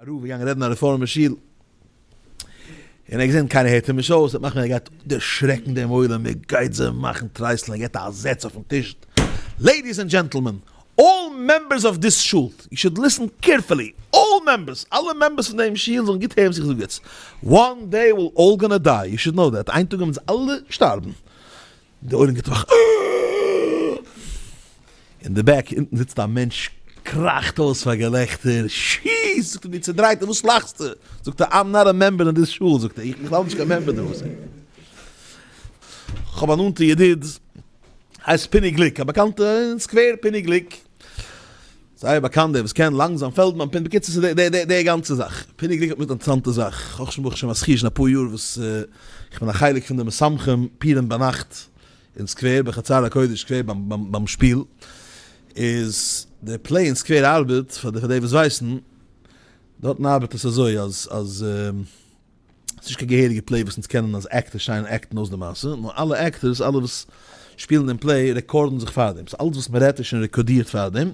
רב געגאנגען רעדן אין א רעפארמער שול, און ער האט געזען קיינער הערט אים נישט אויס, ער האט מאכט ער גייט דערשרעקן דעם עולם, ער גייט זיי מאכן טרייסלען, ער געבט א זעץ אויפן טיש, ladies and gentlemen, all members of this shul, you should listen carefully, all members, אלע members פון דעם שול זאלן גוט הערן וואס איך זאג יעצט, one day we'll all gonna die, you should know that, איין טאג וועלן אונז אלע שטארבן, די עולם גיבט א מאך אין די back אונטן זיצט א מענטש קראכט אויס פאר געלעכטער, שיס! זאגט אים דו צודרייטער וואס לאכסטו? זאגט ער I'm not a member in this shul, זאגט ער איך בין בכלל נישט קיין member דא. כ'האב א נאנטע ידיד הייסט פיני גליק, א באקאנטע אין סקווער פיני גליק, זייער באקאנט דער וואס קען לאנגזאם פעלדמאן פין בקיצור ס'איז די די די גאנצע זאך פיני גליק האט מיר אינטערעסאנטע זאך כ'האב שוין ברוך השם א זכי' שוין אפאר יאר וואס איך בין א חלק פון די משמחים פורים ביינאכט אין סקווער בחצר הקודש סקווער ביים ביים ביים שפיל איז די play אין סקווער ארבעט פאר די פאר די וואס ווייסן דארטן ארבעט עס אזוי אז אז. ס'איז נישט קיין געהעריגע play וואס אונז קענען אז actors שטייען און act ן אויס די מעשה, נאר אלע actors, אלע וואס שפילן דעם play, record ן זיך פארדעם, so אלעס וואס מ'רעדט איז שוין רעקארדירט פארדעם,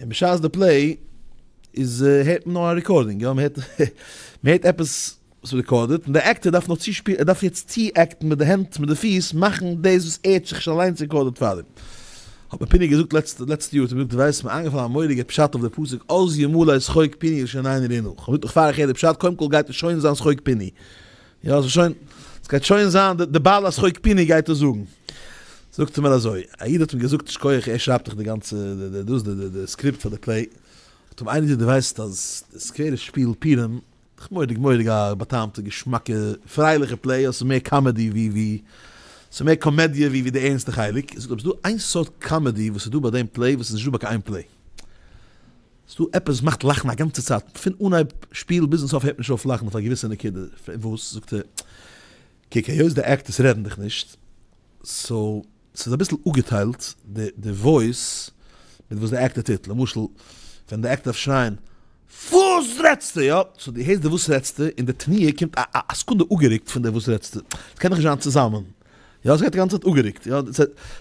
און בשעת די play איז הערט מען נאר א recording, יא מ'הערט מ'הערט עפעס וואס איז recorded, און די actor דארף נאר צושפילן, ער דארף יעצט צו-act ן מיט די הענט מיט די פיס, מאכן דאס וואס ער האט זיך שוין אליינס recorded פארדעם. האט מיר פיני געזאגט לעצטע לעצטע יאר, האט ער מיר געזאגט דו ווייסט, מיר איינגעפאלן א מורא'דיגע פשט אויף די פסוק אז ימלא שחוק פינו ולשוננו רנה, כ'האב געזאגט נאך פאר איך הער די פשט, קודם כל גייט עס שוין זיין שחוק פינו, יא ס'איז שוין, ס'גייט שוין זיין די בעל השחוק פינו גייט עס זאגן. זאגט ער מיר אזוי, א איד האט אים געזאגט שכוח ער שרייבט דאך די גאנצע די דאס די די script פאר די play, האט אים איינער געזאגט דו ווייסט אז די סקווערע שפיל פורים מורא'דיג מורא'דיג א באטאמטע געשמאקע פרייליכע play, ס'איז מער comedy ווי ווי ס'איז מער קאמעדיע ווי ווי די ערנסטע חלק, זאגט אויב ס'איז דא איין סארט comedy וואס איז דא ביי דעם play וואס איז נישט דא ביי קיין איין play, ס'איז דא עפעס וואס מאכט לאכן א גאנצע צייט, פון אנהייב שפיל ביזן סוף הערט מען נישט אויף לאכן אויף א געוויסע נקודה, וואס? זאגט ער, קוק היות די actors רעדן דאך נישט, so ס'איז אביסל אפגעטיילט די די voice מיט וואס די actor טוט, למשל ווען די actor דארף שרייען וואס רעדסטו יא, so דו הערסט די וואס רעדסטו און די תנועה קומט א א סעקונדע אפגערוקט פון די וואס רעדסטו, ס'קען דאך נישט זיין צוזאמען, יא ס'גייט די גאנצע צייט אפגערוקט, יא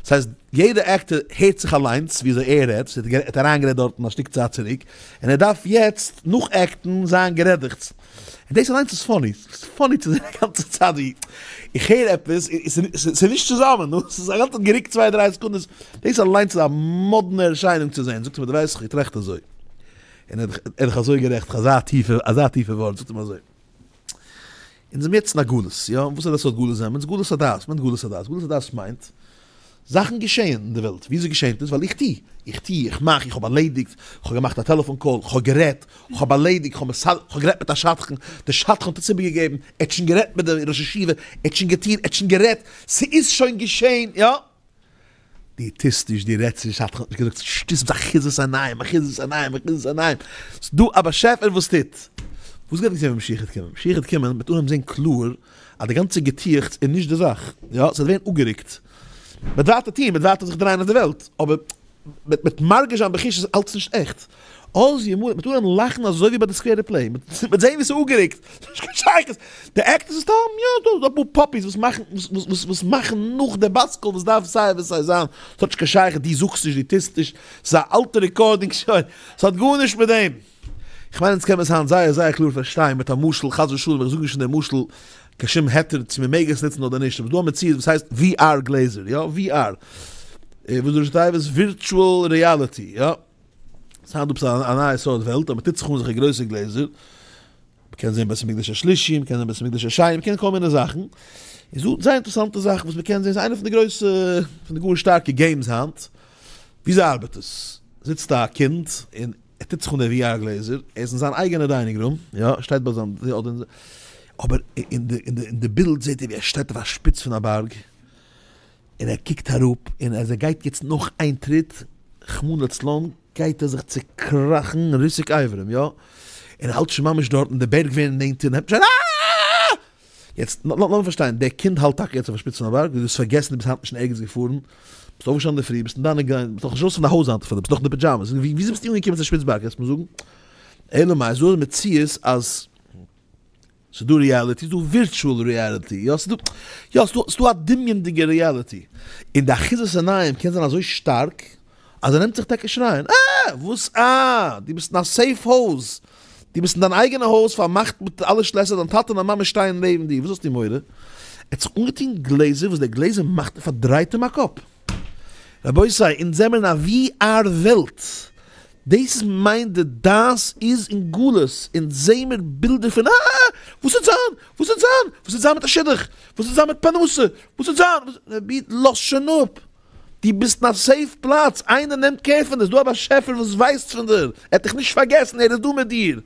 ס'הייסט יעדע actor הערט זיך אליינס וויאזוי ער רעדט, ער האט אריינגערעדט דארטן א שטיק צייט צוריק, און ער דארף יעצט נאך-act ן זיין גערעדעכטס. און דאס אליינס איז funny, ס'איז funny צו זען א גאנצע צייט ווי איך הער עפעס, ס'איז נישט צוזאמען, נו, ס'איז א גאנצע צייט גערוקט צוויי דריי סעקונדעס, דאס אליינס איז א מאדנע ערשיינונג צו זען, זאגט ער מיר דו ווייסט איך טראכט אזוי, און ער איז דאך אזוי גערעכט, אזא טיפע, אזא טיפע ווארט, זאגט ער מיר אזוי, אונז זעמיר יעצט אין א גלות, יא, וואס איז א סארט גלות זעמיר אונז? גלות הדעת, וואס מיינט גלות הדעת? גלות הדעת מיינט, זאכן געשעען אין די וועלט, וויאזוי געשענט עס? ווייל איך טו, איך טו, איך מאך, איך האב ארלעדיגט, איך האב געמאכט א טעלעפאן call, איך האב גערעדט, איך האב ארלעדיגט, איך האב מסדר, איך האב גערעדט מיט א שדכן, דער שדכן האט עס איבערגעגעבן, ער האט שוין גערעדט מיט די ראש ישיבה, ער האט שוין געטון, ער האט שוין גערעדט, ס'איז שוין געשען, יא? דו טוסט נישט, דו רעדסט נישט, שדכן האט נישט געזאגט, שטות, אחיזת עיניים, אחיזת עיניים, אחיזת עיניים, ס'איז דא א באשעפער וואס טוט. וואס גייט געשען ווען משיח וועט קומען? משיח וועט קומען, מ'וועט אנהייבן זען קלאר אז די גאנצע געטועכץ איז נישט די זאך, יא, ס'וועט ווערן אפגערוקט, מ'וועט ווייטער טון, מ'וועט ווייטער זיך דרייען אויף די וועלט, אבער מ'וועט מרגיש זיין בחוש אז אלץ נישט עכט. אז ימלא, מ'וועט אנהייבן לאכן אזוי ווי ביי די סקווערע play, מ'וועט זען ווי ס'איז אפגערוקט, ס'נישט קיין שייכות, די actors איז סתם, יא, דא אפאר puppies וואס מאכן, וואס מאכן נאך די בת קול וואס דארף סיי ווי סיי זיין, ס'האט נישט קיין שייכות, דו זאגסט נישט, דו טוסט נישט, ס'איז א אלטע recording שוין, ס'האט גארנישט מיט דעם. איך מיין אונז קען מען עס היינט זייער זייער קלאר פארשטיין מיט א משל, חס ושלום איך זאג נישט אין דעם משל קיין שום היתר צו מען מעג עס נוצן אדער נישט, אבער ס'דא א מציאות וואס הייסט VR גלעזער, יא VR, וואס איז ראשי תיבות virtual reality, יא, ס'איז היינט דא עפעס א נייע סארט וועלט אז מען טוט זיך אן אזעלכע גרויסע גלעזער, מען קען זען בית המקדש השלישי, מען קען זען בית המקדש השני, מען קען כל מיני זאכן, איז דא זייער אינטערעסאנטע זאכן וואס מען קען זען, ס'איז איינע פון די גרויסע, פון די גאר שטארקע games היינט, וויאזוי ארבעט עס? זיצט א קינד און ער טוט זיך אן די VR גלעזער, ער איז אין זיין אייגענע dining room, יא, ער שטייט ביי זיין, אדער אין, אבער אין די, אין די, אין די בילד זעט ער ווי ער שטייט אויף א שפיץ פון א בארג, און ער קוקט אראפ, און אז ער גייט יעצט נאך איין טריט, רחמנא לצלן, גייט ער זיך צוקראכן ריסוק אברים, יא, און ער האלט שוין ממש דארט, און די בערג ווערן נענטער, און ער הייבט שוין אה! יעצט לאמיר פארשטיין, דער קינד האלט טאקע יעצט אויפן שפיץ פון א בארג, דו האסט פארגעסן דו ביסט היינט נישט אין ערגעץ געפארן, ביסט אויפגעשטאנען אינדערפרי, ביסט אין דיינע גליינס, ביסט נאכנישט ארויס פון די הויז היינט אפילו, ביסט נאך אין די פידזשאמעס, וויאזוי ביסטו אנגעקומען צום שפיץ בארג, קענסט מיר זאגן? אלא מאי, ס'איז דא א מציאות אז ס'איז דא reality, ס'איז דא virtual reality, יא ס'איז דא, יא ס'איז דא א דמיונ'דיגע reality, און די אחיזת עיניים קען זיין אזוי שטארק, אז ער נעמט זיך טאקע שרייען, אה! וואס אה? דו ביסט אין א safe הויז! דו ביסט אין דיין אייגענע הויז פארמאכט מיט אלע שלעסער, דיין טאטע און דיין מאמע שטייען נעבן דיר, וואס האסטו מורא? ער האט זיך אנגעטון גלעזער וואס די גלעזער מאכט פארדרייט אים א קאפ. רבותי, אונז זעמער אין א VR וועלט, דאס מיינט די דעת איז אין גלות, אונז זעמער בילדער פון אה! וואס וועט זיין? וואס וועט זיין? וואס וועט זיין מיט א שידוך? וואס וועט זיין מיט פרנסה? וואס וועט זיין? רבי לאז שוין אפ! דו ביסט אין א safe פלאץ, איינער נעמט care פון דיר, ס'איז דא א באשעפער וואס ווייסט פון דיר, ער האט דיך נישט פארגעסן, ער איז דא מיט דיר.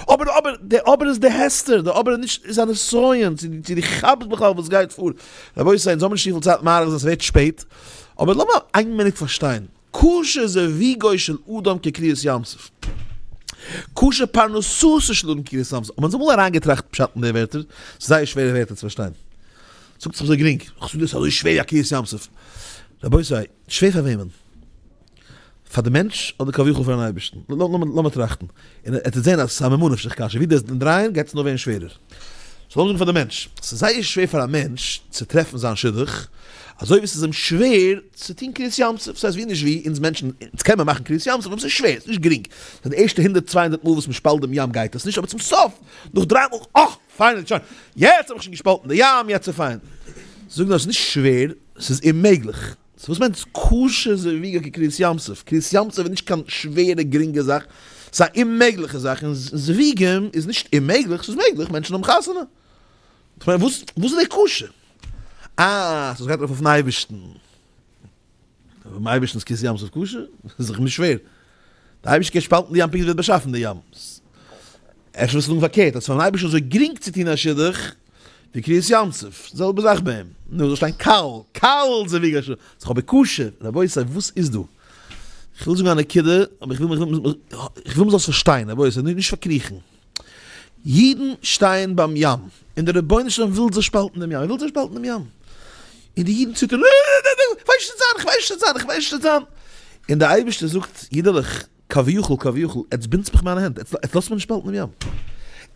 אבער אבער, די אבער איז די הסתר, די אבער איז נישט, איז א נסיון, צו צו דו כאפסט בכלל וואס גייט פאר. רבותי, אונז האבן נישט צופיל צייט מאריך זיין, ס'ווערט שפעט, אבער לאמיר איין מינוט פארשטיין, קשה זיווגו של אדם כקריעת ים סוף. קשה פרנסתו של אדם כקריעת ים סוף. האבן אונז אמאל אריינגעטראכט פשט אין די ווערטער? ס'איז זייער שווערע ווערטער צו פארשטיין. זאגט זיך אזוי גרינג, איך זאג דאס אזוי שווער ווי א קריעת ים סוף. רבותי, שווער פאר וועמען? פאר די מענטש אדער כביכול פארן אייבערשטן? לאמיר טראכטן, און ער וועט זען אז ס'איז א ממה נפשך קשיא, ווי דאס דרייען גייט עס נאר ווערן שווערער. so לאמיר זאגן פאר די מענטש, ס'איז זייער שווער פאר א מענטש צו טרעפן זיין שידוך, אזוי ווי ס'איז אים שווער צו טון קריעת ים סוף, ס'הייסט ווי נישט ווי, אונז מענטשן, אונז קען מען מאכן קריעת ים סוף, אבער ס'איז שווער, ס'איז נישט גרינג, די ערשטע הונדערט צוויי הונדערט מאל וואס מ'שפאלט דעם ים גייט עס נישט, אבער צום סוף, נאך דריי מאל, אה! finally שוין, יעצט האב איך שוין געשפאלטן די ים, יעצט איז פיין. זאג נאר, ס'איז נישט שווער, ס'איז אוממעגליך. so וואס מיינט קשה זיווגו כקריעת ים סוף? קריעת ים סוף איז נישט קיין שווערע גרינגע זאך, ס'איז א אוממעגליכע זאך, און זיווגים איז נישט אוממעגליך, ס'איז מעגליך, מענטשן האבן חתונה. כ'מיין וואס איז די קשה? אה, so ס'גייט ארויף אויפן אייבערשטן. אויפן אייבערשטנ'ס קריעת ים סוף קשה? ס'איז דאך נישט שווער. די אייבערשטער קען שפאלטן די ים פונקט ווי ער האט באשאפן די ים. אפשר ווילסטו זאגן פארקערט, אז פארן אייבערשטן איז אזוי גרינג צו טון א שידוך ווי קריעת ים סוף. זעלבע זאך ביי אים. נו, זאל שטיין קל, קל זיווגו של, ס'איז אבער קשה. רבותי, וואס איז דא? איך וויל זאגן א נקודה, אבער איך וויל, איך וויל מ'זאל עס פארשטיין, רבותי, נישט פארקריכן. אידן שטייען ביים ים, און דער רבונו של עולם וויל זיי שפאלטן דעם ים, ער וויל זיי שפאלטן דעם ים, און די אידן ציטערן, איך ווייס נישט וואס צו זיין, איך ווייס נישט וואס צו זיין, איך ווייס נישט וואס צו זיין, און דער אייבערשטער זאגט, אידעלעך, כביכול, כביכול, עטס בינדטס מיך מיינע הענט, עטס לאזט מיר נישט שפאלטן דעם ים,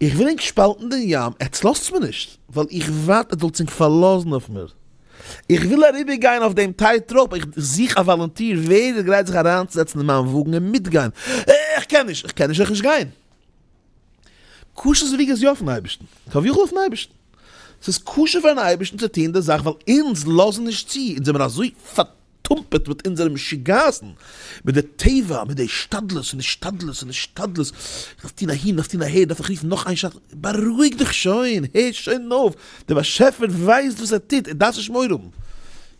איך וויל ענק שפאלטן דעם ים, עטס לאזטס מיר נישט, ווייל איך ווארט עטס זאלטס ענק פארלאזן אויף מיר, איך וויל אריבער גיין אויף דעם tight rope, איך זוך א volunteer ווער איז גרייט זיך אריינצוזעצן אין מיין וואגן און מיטגיין, איך קען נישט, איך קען נישט אויך נישט גיין. קשה זיווגו איז יא אויפן אייבערשטן, כביכול אויפן אייבערשטן. ס'איז קשה פארן אייבערשטן צו טון די זאך ווייל אונז לאזן נישט צו, אונז זעמיר אזוי פארטומפעט מיט אונזערע משוגעת'ן, מיט די טבע, מיט די השתדלות און השתדלות און השתדלות, איך דארף טון אהין, דארף טון אהער, דארף איך רופן נאך איין שדכן, בארואיג דיך שוין, הער שוין אויף, דער באשעפער ווייסט וואס ער טוט, ער דארף נישט מורא האבן.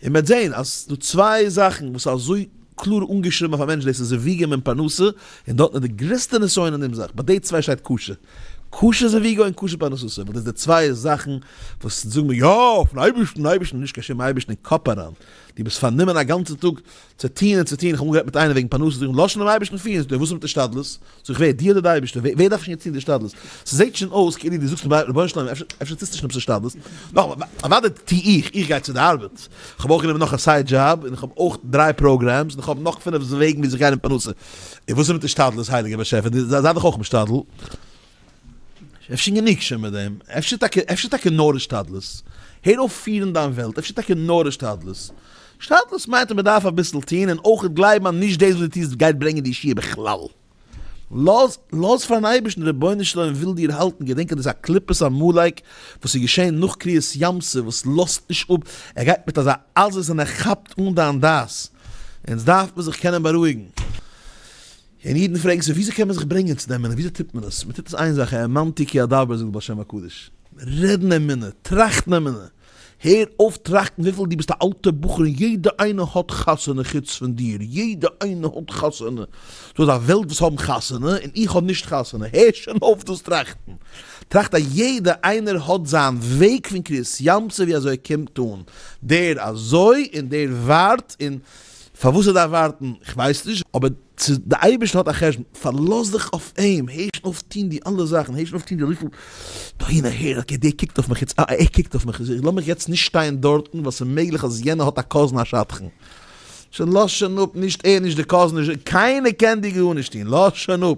און מ'וועט זען אז ס'דא צוויי זאכן וואס איז אזוי קלאר אנגעשריבן אויף א מענטש, דאס איז זיווגים און פרנסה, און דארטן איז די גרעסטע נסיון אין דעם זאך, ביי די צוויי שטייט קשה, קשה זיווגו און קשה פרנסתו, ווייל דאס איז די צוויי זאכן וואס זאגן מיר יא אויפן אייבערשטן, אייבערשטן, נישט קיין שום אייבערשטן אין קאפ אריין, דו ביסט פארנומען א גאנצן טאג צו טון און צו טון, איך האב אמאל גערעדט מיט איינעם וועגן פרנסה, זאג איך לאז שוין דעם אייבערשטן פירן, זאגט ער וואס איז מיט השתדלות? זאג איך ווער, דו אדער די אייבערשטער, ווער דארף שוין יעצט טון די השתדלות? ס'זעט שוין אויס כאילו דו זאגסט רבונו של עולם אפשר טוסטו שוין עפעס השתדלות, נאך אוודאי טו איך, איך גיי צו די ארבעט, איך האב אויך גענומען נאך א side job, און איך האב אויך דריי programs, און איך האב נאך פינף וועגן ווי זיך גיין אין פרנסה, און וואס איז מיט השתדלות הייליגער באשעפער, דו זיי דאך אויך משתדל. אפשר גענוג שוין מיט דעם, אפשר טאקע, אפשר טאקע נאר השתדלות, הער אויף פירן דיין וועלט, אפשר טאקע נאר השתדלות, השתדלות מיינט אז מען דארף אביסל טון און אויך גלייבן אז נישט דאס וואס דו טוסט גייט ברענגען די ישועה בכלל. לאז, לאז פארן אייבערשטן, רבונו של עולם וויל דיר האלטן, געדענק אז דאס איז א קליפת עמלק וואס איז געשען נאך קריעת ים סוף וואס לאזט נישט אפ, ער גייט מיט אזא עזות און ער כאפט אן דיין דעת, אונז דארף מען זיך קענען בארואיגן. און אידן פרעגן זיך וויאזוי קען מען זיך ברענגען צו די אמונה, וויאזוי טוט מען עס? מען טוט עס איין זאך, האמנתי כי אדבר זאגט בעל שם הקדוש, רעדן אמונה, טראכטן אמונה, הער אויף טראכטן וויפיל דו ביסט א אלטע בחור און יעדע איינער האט חתונה חוץ פון דיר, יעדע איינער האט חתונה, דא איז א וועלט וואס האבן חתונה און איך האב נישט חתונה, הער שוין אויף דאס טראכטן, טראכט אז יעדע איינער האט זיין וועג פון קריעת ים סוף ווי אזוי ער קומט אן, דער אזוי און דער ווארט און פארוואס ער דארף ווארטן כ'ווייס נישט, אבער צו די אייבערשטער האט א חשבון, פארלאז דיך אויף אים, הער שוין אויף טון די אלע זאכן, הער שוין אויף טון די אזויפיל אהין אהער, okay דער קוקט אויף מיך יעצט, אה ער קוקט אויף מיך, לאמיך יעצט נישט שטיין דארטן ווייל ס'איז מעגליך אז יענער האט א cousin א שדכן, שוין לאז שוין אפ, נישט ער נישט די cousin נישט, קיינער קען דיר גארנישט טון, לאז שוין אפ,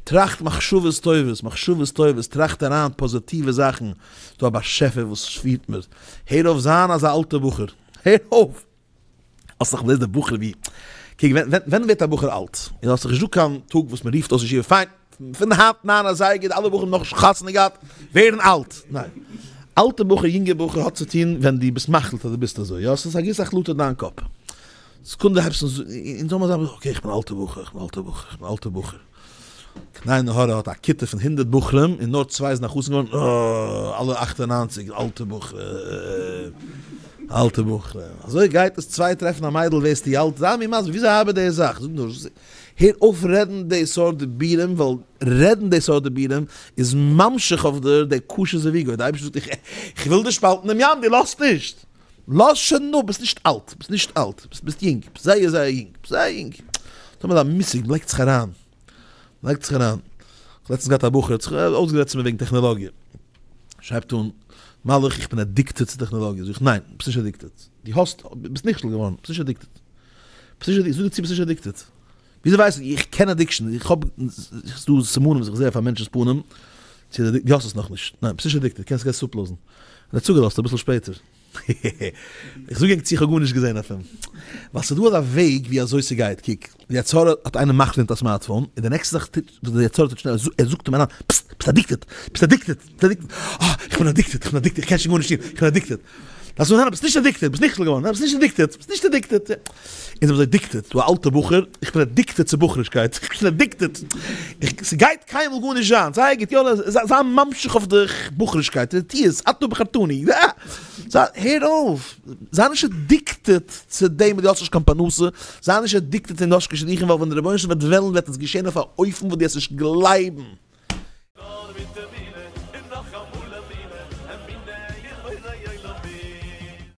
טראכט מחשבות טובות, מחשבות טובות, טראכט אריין פאזיטיווע זאכן, ס'דא א באשעפער וואס פירט מיר, הער אויף זיין אזא אלטע בחור, הער אויף! האסט דאך געזען די בחור ווי, קוק ווען ווען ווערט א בחור אלט? און האסט דאך נישט דא קיין טאג וואס מען רופט אויס ישיבה, פיין! פון היינט ניין אזייגער די אלע בחורים נאכנישט חתונה געהאט ווערן אלט. ניין. אלטע בחור יונגע בחור האט צוטון ווען דו ביסט מחליט אז דו ביסט אזוי. יא, ס'איז א געוויסע החלטה אין דיין קאפ. סעקונדע הייבסט אן אונז האבן אזא okay איך בין אלטע בחור, איך בין אלטע בחור, איך בין אלטע בחור. קיין עין הרע האט א כיתה פון הונדרעט בחורים און נאר צוויי זענען א חתן געווארן, אה, אלע 98 אלטע בחורים, אלטע בחורים. אזוי גייט עס, צוויי טרעפן א מיידל ווערסטו אלט, זיי מיר מסביר וויאזוי ארבעט די זאך, זאג נאר, הער אויף רעדן די סארט דיבורים, ווייל רעדן די סארט דיבורים איז ממשיך אויף דיר די קשה זיווגו, די אייבערשטער זאגט איך וויל דיר שפאלטן דעם ים, דו לאזט נישט, לאז שוין נאך, ביסט נישט אלט, ביסט נישט אלט, ביסט יונג, ביסט זייער זייער יונג, ביסט זייער יונג. האט מען א מושג, מ'לייגט זיך אריין, מ'לייגט זיך אריין. כ'האב לעצטנס געהאט א בחור, האט זיך אויסגערעדט צו מיר וועגן טעכנעלאגיע. שרייבט אן, מלאך איך בין addicted צו טעכנעלאגיע. זאג איך, ניין, ביסט נישט addicted. דו האסט, ביסט נכשל געווארן, ביסט נישט addicted. ביסט נישט addicted, זאג דיר צו ביסט נישט addicted. וויאזוי ווייסטו? איך קען addiction, איך האב, ס'איז דא סימנים וואס איך זע אויף א מענטש'ס פנים, צו דו האסט עס נאכנישט. ניין, ביסט נישט addicted, קענסט עס אפלאזן. און ער האט צוגעלאזט אביסל שפעטער. איך זאג ענק צו איך האב גארנישט געזען אויף אים. ווייל ס'איז דא אזא וועג ווי אזוי ס'גייט, קוק, די יצר הרע האט איינעם מחליט א smartphone, און די נעקסטע זאך טוט וואס די יצר הרע טוט שנעל, ער זאגט אים אריין, פסט, ביסט addicted, ביסט addicted, ביסט addicted, אה, איך בין addicted, איך בין addicted, איך קען שוין גארנישט טון, איך בין addicted. דארפסט זאגן, ניין, ביסט נישט addicted, ביסט נכשל געווארן, ניין, ביסט נישט addicted, ביסט נישט addicted. אונז זעמיר אזוי addicted, דא א אלטע בחור, איך בין addicted צו בחור'ישקייט, איך בין addicted, ס'גייט קיינמאל גארנישט זיין, זייער גוט, יא, זיי ממשיך אויף די בחור'ישקייט, טו עס, אתה בחרתנו, זיי, הער אויף, זיי נישט addicted צו דעם וואס דו האסט נישט קיין פרנסה, זיי נישט addicted צו דעם דו האסט נישט קיין שידוכים, ווייל ווען דער רבונו של עולם וועט וועלן וועט עס געשען אויף א אופן וואס דו וועסט נישט גלייבן.